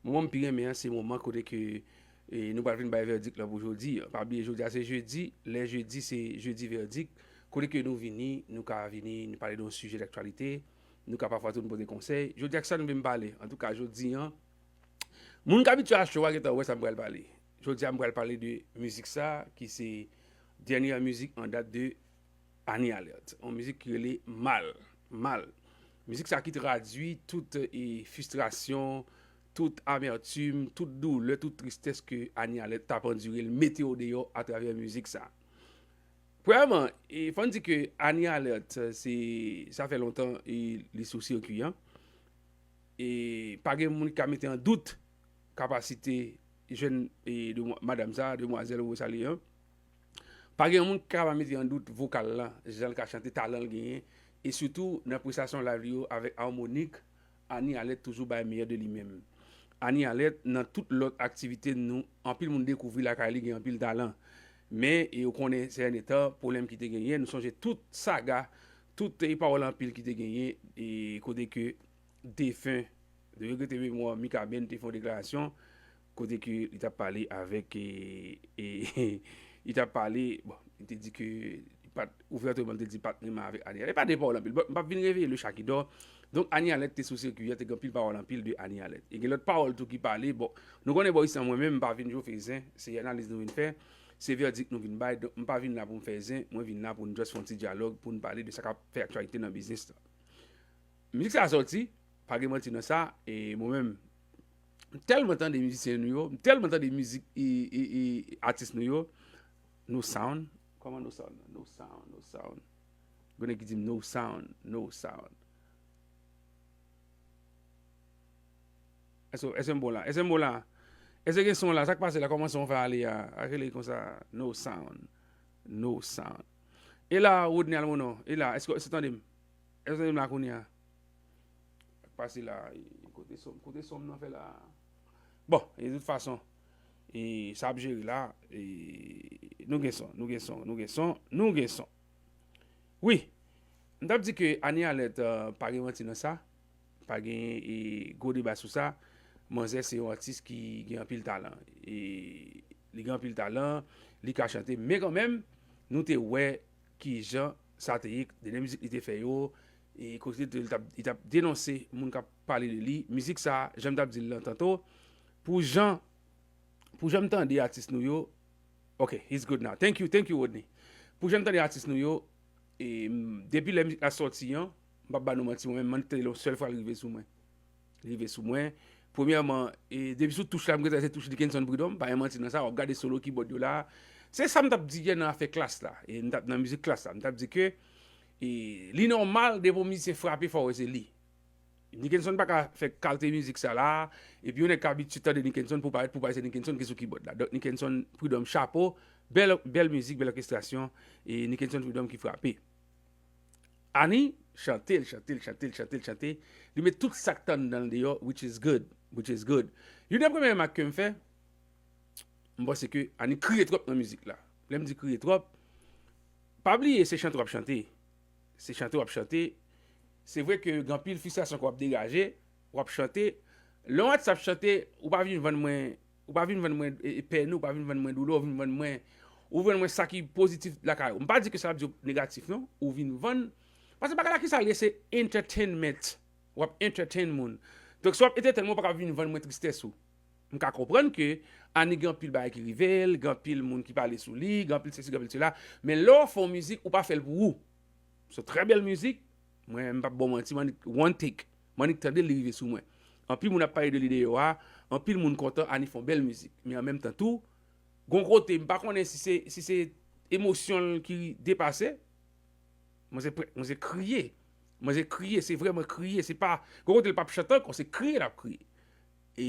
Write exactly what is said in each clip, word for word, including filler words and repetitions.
Moman m pi renmen an, se moman kote ke e, nou pral vin bay vèdik lan pou jodi an. Pa bliye, jodi a se jedi, lè jedi se jedi vèdik. Kote ke nou vini, nou ka vini, nou pale de yon sijè daktyalite, nou ka pafwa tou nou pote konsèy. Jodi a, kisa nou vin pale? Antouka, jodi an, moun k abitye a show a gentan wè sa m pral pale. Jodi a, m pral pale de mizik sa, ki se dènye mizik an dat de Annie Alerte, yon mizik ki rele Mal. Mal. Mizik sa ki tradui tout e, fistrasyon, tout amètim, tout doulè, tout tristès ke Annie Alerte t ap andire, l mete yo deyò atravè mizik sa. Premyèman, e, fò n di ke Annie Alerte, se, sa fè lontan e, li sou sirkui an. E pa gen moun ki ka mete an dout kapasite jèn e, demwa- madanm sa, demwazèl, mwen salye an. Pa gen moun ki ka pa mete an dout vokal lan, jan l ka chante, talan l genyen, e sitou nan prestasyon live li yo avèk amonik, Annie Alerte toujou bay meyè de li menm. Annie Alerte, nan tout lòt aktivite nou, anpil moun dekouvri lakay li gen anpil talan. Men, e ou konnen, sè dènye tan, pwoblèm ki te genyen, nou sonje tout saga, tout e pawòl anpil ki te genyen, e kote ke defen, de regrete memwa Mikaben te fè yon deklarasyon, kote ke li t ap pale avèk, e, e, li t ap pale, bon, li te di ke, li pa t, ouvètman, li te di pa t renmen avèk Annie Alerte. E pa de pawòl anpil. Bon, m p ap vin reveye le chat qui dort. Donk, Annie Alerte te sou sirkui an, te gen anpil pawòl anpil de Annie Alerte. E gen lòt pawòl tou ki pale. Bon, nou konnen bò isi an, mwen menm, m pa vin jwe fè zen, se analiz nou vin fè, se vèdik nou vin bay. Donk, m pa vin la pou m fè zen, mwen vin la pou n just fè yon ti dyalòg, pou n pale de sa k ap fè aktyalite nan biznis lan. Mizik sa a sòti, pa gen manti nan sa, e mwen menm, m tèlman tande mizisyen nou yo, m tèlman tande mizik e, e, e, atis nou yo, no sound. Kòman no sound? No sound, no sound. Gen nèg ki di m no sound, no sound. Èske, èske m bon la? Èske m bon la? Èske gen son la? Sa k pase la? Kòman son fè ale a? Ak rele konsa, no sound, no sound. E la, Rodney Almono, e la, èske, èske w tande m? Èske w tande m la kounye a? Sa k pase la? E, kote son, kote son m nan fè la? Bon, e de tout fason, e, sa ap jere la, e, nou gen son, nou gen son, nou gen son, nou gen son. Wi, m t ap di ke Annie Alerte, euh, pa gen manti nan sa, pa gen, e, gwo deba sou sa. Manzè se yon atis ki gen anpil talan. E, li gen anpil talan, li ka chante, men kanmenm, nou te wè kijan sa te ye, dènye mizik li te fè yo, e kote li t ap, li t ap denonse moun k ap pale de li. Mizik sa, jan m t ap di l lan tanto, pou jan, pou jan m tande atis nou yo, ok, he's good now. Thank you, thank you, Rodney. Pou jan m tande atis nou yo, e, m, depi lè mizik la sòti an, m p ap ba nou manti, mwen menm, m annik tande l yon sèl fwa, l rive sou mwen. Li rive sou mwen. Premyèman, e, depi sou touch la, m gentan se touch Nickenson Prud'homme, pa gen manti nan sa, w ap gade solo kibòd yo la. Se sa m t ap di yè nan afè Klass la, e m t ap nan mizik Klass la, m t ap di ke, e, li nòmal depi yon mizisyen frape fò w wè se li. Nickenson pa ka fè kalte mizik sa la, epi yon nèg ka abitye tande Nickenson pou parèt, pou parèt se Nickenson ki sou kibòd la. Donk Nickenson Prud'homme, chapo, bèl, bèl mizik, bèl òkestrasyon, e Nickenson Prud'homme ki frape. Annie chante l, chante l, chante l, chante l, chante. Li met tout sa k t anndan l deyò, which is good, which is good. Youn nan premye remak ke m fè, m panse ke Annie kriye twòp nan mizik la. Lè m di kriye twòp, pa bliye se chante w ap chante. Se chante w ap chante. Se vre ke gen anpil fristrasyon ke w ap degaje, w ap chante. Lè yon atis ap chante, ou pa vin vann mwen, ou pa vin vann mwen, e, e, pèn ou, ou pa vin vann mwen doulè, ou vin vann mwen, ou vann mwen sa ki pozitif lakay ou. M pa di ke sa ap di w negatif, non. Ou vin vann, paske bagay la ki sa l ye, se entertainment. W ap entertain moun. Donk, si w ap entertain mwen, ou pa ka vin vann mwen tristès ou. M ka konprann ke Annie gen anpil bagay ki rive l, gen anpil moun ki pale sou li, gen anpil sesi, gen anpil sela. Men lè w fè yon mizik, ou pa fè l pou ou. Se yon trè bèl mizik. Mwen, m p ap ba w manti, m annik one take. M annik tande l, li rive sou mwen. Anpil moun ap pale de li deyò a, anpil moun kontan, Annie fè yon bèl mizik. Men an menm tan tou, gon kote, m pa konnen si se, si se emosyon l ki depase. Mwen se, mwen se kriye. Mwen se kriye, se vrèman kriye. Se pa, gon kote l p ap chante ankò, se kriye l ap kriye. E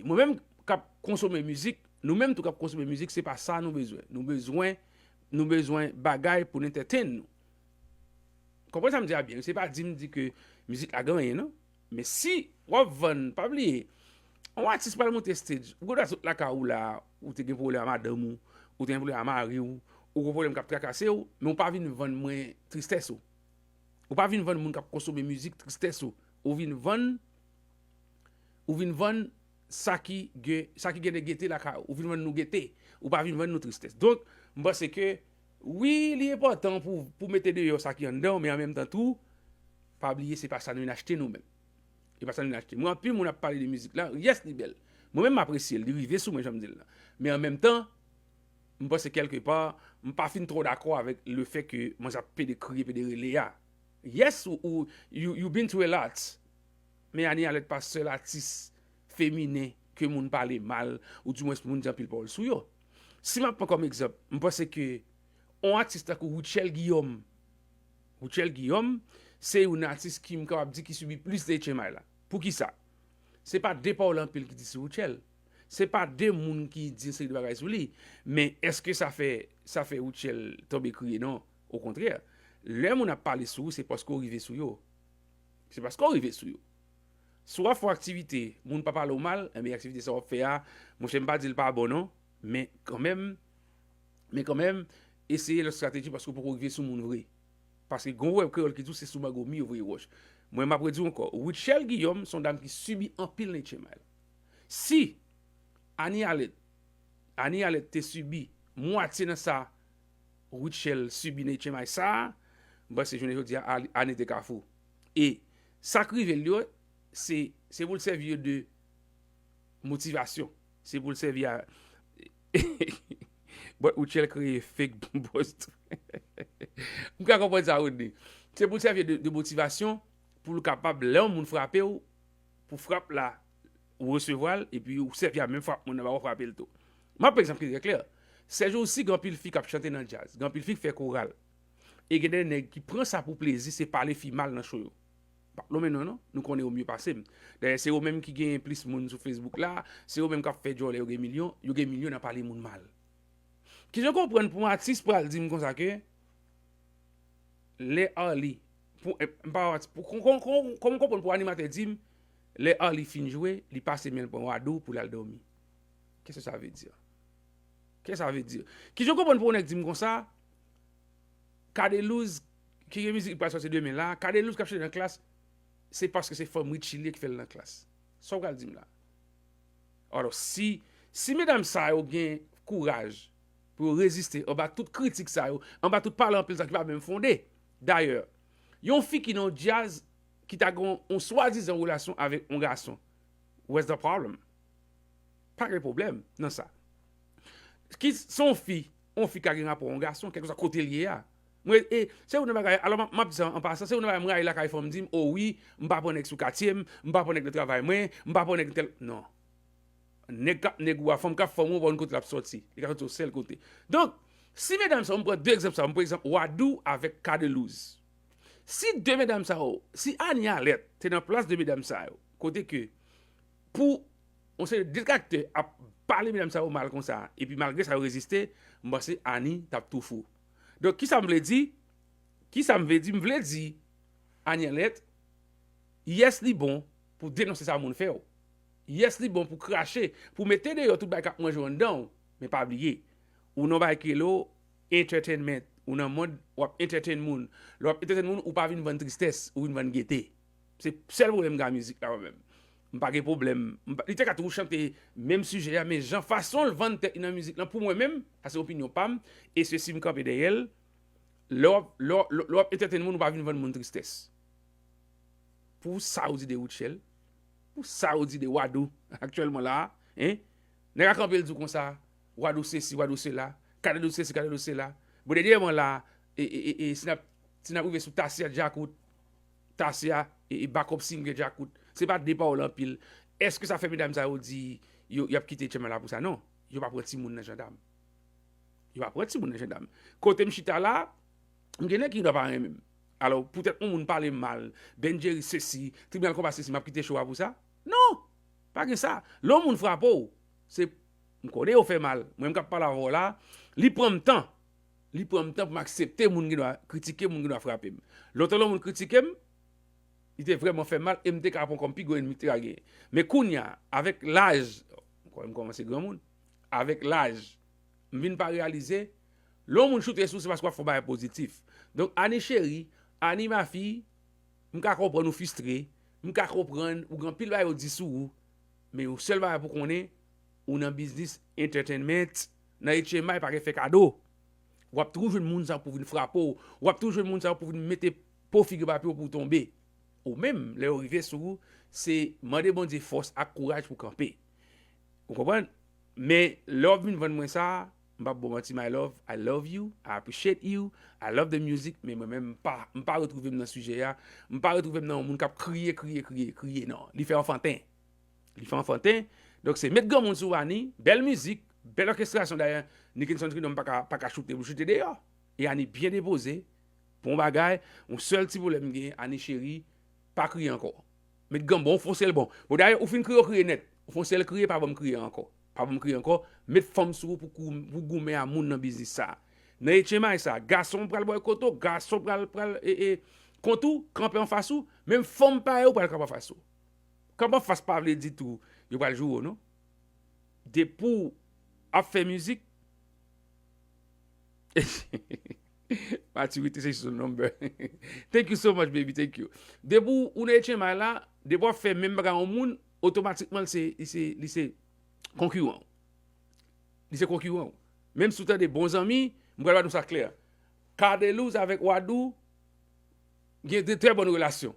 mwen menm k ap konsome mizik, nou menm tou k ap konsome mizik, se pa sa nou bezwen. Nou bezwen, nou bezwen bagay pou n entertain nou. Konprann sa m di a byen, wi. Se pa di m di ke mizik la gen anyen, non. Men si w ap vann, pa bliye, yon atis pral monte stage, ou gen dwa sot lakay ou la, ou te gen pwoblèm a madanm ou, ou te gen pwoblèm a mari w, ou gen pwoblèm k ap trakase w, men ou pa vin vann mwen tristès ou. Ou pa vin vann moun k ap konsome mizik tristès ou. Ou vin vann, ou vin vann sa ki gen, sa ki gen de gete lakay ou. Ou vin vann nou gete, ou pa vin vann nou tristès. Donk, m panse ke, wi, li enpòtan pou, pou mete deyò sa ki anndan w, men an menm tan tou, pa bliye se pa sa nou vin achte nou menm. E pa sa nou vin achte. Mwen, anpil moun ap pale de mizik la, yes, li bèl. Mwen menm, m apresye l, li rive sou mwen, jan m di l la. Men an menm tan, m panse kèlke pa, m pa fin twò dakò avèk le fè ke manzè ap pede kriye, pede rele a. Yes, ou, ou, you, you been through a lot. Men Annie Alerte pa sèl atis feminen ke moun pale mal, ou dimwens moun di anpil pawòl sou yo. Si m ap pran kòm egzanp, m panse ke yon atis tankou Rutshelle Guillaume, Rutshelle Guillaume, se youn atis ki m kapab di ki sibi plis de H M I la. Poukisa? Se pa de pawòl anpil ki di sou Rutshelle. Se pa de moun ki di yon seri de bagay sou li. Men èske sa fè, sa fè Rutshelle tonbe kriye? Non. Okontrè. Lè moun ap pale sou ou, se paske w rive sou yo. Se paske w rive sou yo. Si w ap fè yon aktivite, moun pa pale w mal, enben aktivite sa w ap fè a, monchè, m pa di l pa bon non, men kanmenm, men kanmenm, eseye lòt estrateji paske w poko rive sou moun vre. Paske gen yon pwovèb kreyòl ki di w se sou mango mi yo voye wòch. Mwen, m ap redi w ankò, Rutshelle Guillaume se yon dam ki sibi anpil nan H M I la. Si Annie Alerte, Annie Alerte te sibi mwatye nan sa Rutshelle sibi nan H M I sa a, m panse jounen jodi a, Annie te ka fou. E sa k rive l yo, se, se pou l sèvi yo de motivasyon. Se pou l sèvi a But Rutshelle kreye fake buzz. M ka konprann sa, Rodney. Se pou l sèvi de, de motivasyon pou l kapab, lè yon moun frape w, pou frap la, ou resevwa l, epi ou sèvi a menm frap moun nan ba ou frape l tou. M ap pran egzanp ki trè klè. Sèjousi, gen anpil fi k ap chante nan djaz, gen anpil fi k fè koral. E gen de nèg ki pran sa pou plezi, se pale fi mal nan show yo. Pa lonmen non, non, nou konnen yo mye pase m. Dayè, se yo menm ki genyen plis moun sou Facebook la, se yo menm k ap fè djòlè, yo gen milyon, yo gen milyon nan pale moun mal. Kijan w konprann pou yon atis pral di m konsa ke lè Arly, pou, eh, m pa yon atis, pou, kon, kon, kon, kòman w konprann pou animatè di m, lè Arly fin jwe, li pase men l pran Wadou pou l al dòmi? Qu'est-ce que ça veut dire? Qu'est-ce que ça veut dire? Kijan w konprann pou yon nèg di m konsa, Cadelouse, ki gen mizik ki pral sòti demen la, Cadelouse k ap chante nan klas, se paske se fanm Richie li ye ki fè l nan klas. Sa w pral di m la? Alò, si, si medam sa yo gen kouraj pou yo reziste anba tout kritik sa yo, anba tout pale anpil sa ki pa menm fonde. Dayè, yon fi ki nan yon djaz ki ta gen yon, yon swadizan relasyon avèk yon gason, what's the problem? Pa gen pwoblèm nan sa. Ki se yon fi, yon fi ka gen rapò yon gason, kèlkeswa kote l ye a. Mwen, e, se youn nan bagay, alò, m ap, m ap di sa an pasan, se youn nan bagay mwen rayi lakay fanm di m, o wi, m pa pran nèg sou katye m, m pa pran nèg nan travay mwen, m pa pran nèg nan tèl. Non. Nèg k ap nèg ou a, fanm k ap fanm ou, ou pa konn kote l ap sòti. Li ka sòti yon sèl kote. Donk, si medam sa yo, m pran de egzanp sa yo, m pran egzanp Wadou avèk Cadelouse. Si de medam sa yo, si Annie Alerte te nan plas de medam sa yo, kote ke pou yon seri de detraktè ap pale medam sa yo mal konsa, epi malgre sa yo reziste, m panse Annie t ap tou fou. Donk, kisa m vle di? Kisa m vle di? M vle di, Annie Alerte, yes, li bon pou denonse sa moun fè w. Yes, li bon pou krache, pou mete deyò tout bagay k ap manje w anndan w. Men pa bliye, ou nan bagay ki rele w entertainment. Ou nan mond, w ap entertain moun. Lè w ap entertain moun, ou pa vin vann tristès, ou vin vann gete. Se sèl pwoblèm m gen ak mizik la, mwen menm. M pa gen pwoblèm. M pa, li te ka toujou chante menm sijè a, men jan fason l vann tèt li nan mizik lan, pou mwen menm, sa se opinyon pa m, e se si m kanpe dèyè l, lè w ap, lè w, lè w ap entertain moun, ou pa vin vann moun tristès. Pou sa ou di de Rutshelle, pou sa ou di de Wadou aktyèlman la a, hein? Nèg a kanpe l di w konsa, Wadou sesi, Wadou sela, Kadadou sesi, Kadadou sela. Bon, dènyèman la, e, e, e, e, si n ap, si n ap rive sou Tasia Djakout, Tasia, e, e, backup singer Djakout, se pa de pawòl anpil. Èske sa fè medam sa yo di yo, y ap kite H M I la pou sa? Non. Yo pa pran timoun nan jandam. Yo pa pran timoun nan jandam. Kote m chita la, m gen nèg ki dwa pa renmen m. Alò, poutèt yon moun pale m mal, Ben Jerry sesi, tribinal konpa sesi, m ap kite show a pou sa? Non! Pa gen sa. Lè yon moun frape w, se, m konnen yo fè mal. Mwen, m k ap pale avè w la, li pran m tan. Li pran m tan pou m aksepte moun gen dwa kritike, moun gen dwa frape m. Lontan lè yon moun kritike m, li te vrèman fè m mal e m te ka pran kòm pi gwo ènmi k te ka genyen. Men kounye a, avèk laj, m kwè m kòmanse granmoun, avèk laj, m vin pa reyalize, lè yon moun choute sou ou, se paske w ap fè yon bagay pozitif. Donk, Annie cheri, Annie ma fille, m ka konprann ou fristre, m ka konprann ou gen anpil bagay yo di sou ou, Men yon sèl bagay pou konnen, ou nan biznis entertainment, nan H M I pa gen fè kado. W ap toujou jwenn moun sa pou vin frape w. W ap toujou jwenn moun sa pou vin mete po figi w pa pye w pou w tonbe. Ou menm, lè yo rive sou ou, se mande Bondye fòs ak kouraj pou kanpe. Ou konprann? Men lè w ap vin vann mwen sa, m p ap ba w manti, my love, I love you, I appreciate you, I love the music, men mwen menm m pa, m pa retwouve m nan sijè a, m pa retwouve m nan yon moun k ap kriye, kriye, kriye, kriye, non. Li fè anfanten. Li fè anfanten. Donk se met granmoun sou Annie, bèl mizik, bèl òkestrasyon dayè, Nickenson Kingdom pa ka, pa ka choute, pou choute deyò. E Annie byen depoze, bon bagay, yon sèl ti pwoblèm m gen, Annie cheri, pa kriye ankò. Met granmoun, bon, ou fon sèl bon. Bon, dayè, ou fin kriye, ou kriye nèt. Ou fon sèl kriye, pa ban m kriye ankò. Pa ban m kriye ankò. Met fanm sou ou pou, kou- pou goumen a moun nan biznis sa. Nan H M I sa, gason pral bòykote w, gason pral, pral, e, e, kont ou, kanpe anfas ou, menm fanm parèy ou pral kanpe anfas ou. Kanpe anfas pa vle di tou, yo pral joure w, non. Depi w ap fè mizik, maturity se just a number. Thank you so much, baby, thank you. Depi w nan H M I la, depi w ap fè menm bagay yon moun, otomatikman, li se, li se, li se konkiran w. Li se konkiran w. Menm si w tande bon zanmi, m pral ba nou sa klè. Cadelouse avèk Wadou gen de trè bòn relasyon.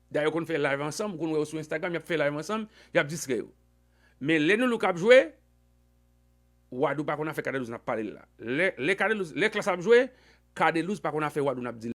Dayè, yo konn fè live ansanm, ou konn wè yo sou Instagram, y ap fè live ansanm, y ap distrè yo. Men lè Nou Look ap jwe, Wadou pa konn afè Cadelouse n ap pale l la. Lè, lè Cadelouse, lè Klass ap jwe, Cadelouse pa konn afè Wadou n ap di l.